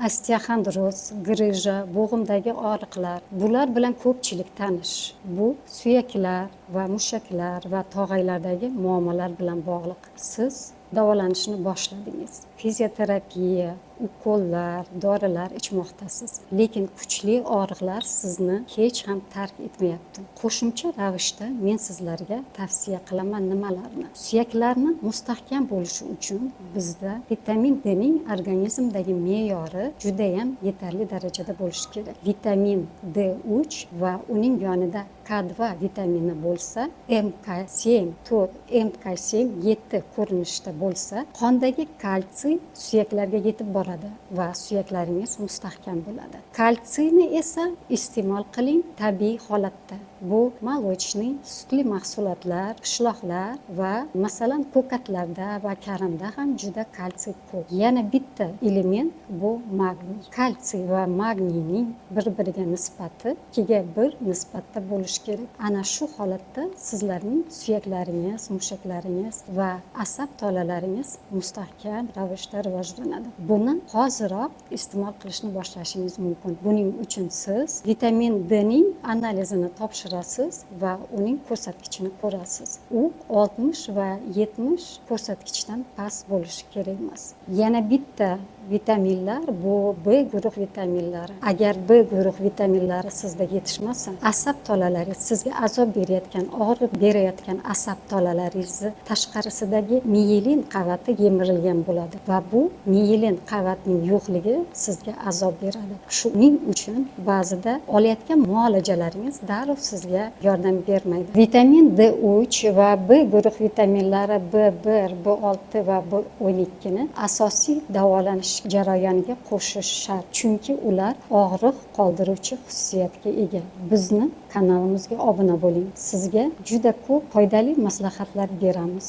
Osteoxondroz, грыжа, bo'g'imdagi og'riqlar, bular bilan ko'pchilik tanish. Bu suyaklar va mushaklar va tog'aylardagi muammolar bilan bog'liq. Siz davolanishni boshladingiz, fizioterapiya, ukollar, dorilar ichmoqdasiz, lekin kuchli og'riqlar sizni hech ham tark etmayapti. Qo'shimcha ravishda men sizlarga tavsiya qilaman nimalarni? Suyaklarni mustahkam bo'lishi uchun bizda vitamin D ning organizmdagi me'yori judayam yetarli darajada bo'lishi kerak. Vitamin D3 va uning yonida K2 vitamini bo'lsa, MK7 4, MK7 7 ko'rinishda bo'lsa, qondagi kalsiy suyaklarga yetib boradi va suyaklaringiz mustahkam bo'ladi. Kalsiyni esa iste'mol qiling tabiiy holatda. Bu молочный, sutli mahsulotlar, pishloqlar va, masalan, ko'katlarda va karamda ham juda kalsiy ko'p. Yana bitta element bu magniy. Kalsiy va magniyning bir biriga nisbati 2:1 nisbatda bo'lishi kerak. Ana shu holatda sizlarning suyaklaringiz, mushaklaringiz va asab tolalaringiz mustahkam ravishda rivojlanadi. Buni hoziroq iste'mol qilishni boshlashingiz mumkin. Buning uchun siz vitamin D ning analizini topshirasiz va uning ko'rsatkichini ko'rasiz. U 60 va 70 ko'rsatkichdan past bo'lishi kerak emas. Yana bitta vitaminlar bu B guruh vitaminlari. Agar B guruh vitaminlari sizda yetishmasa, asab tolalari, sizga azob berayotgan, og'riq berayotgan asab tolalaringizni tashqarisidagi miyelin qavati yemirilgan bo'ladi va bu miyelin qavatning yo'qligi sizga azob beradi. Shuning uchun ba'zida olayotgan muolajalaringiz darrov sizga yordam bermaydi. Vitamin D3 va B guruh vitaminlari B1, B6 va B12 ni asosiy davolanish jarayoniga qo'shish shart, chunki ular og'riq qoldiruvchi xususiyatga ega. Bizni kanalimizga obuna bo'ling, sizga juda ko'p foydali maslahatlar beramiz.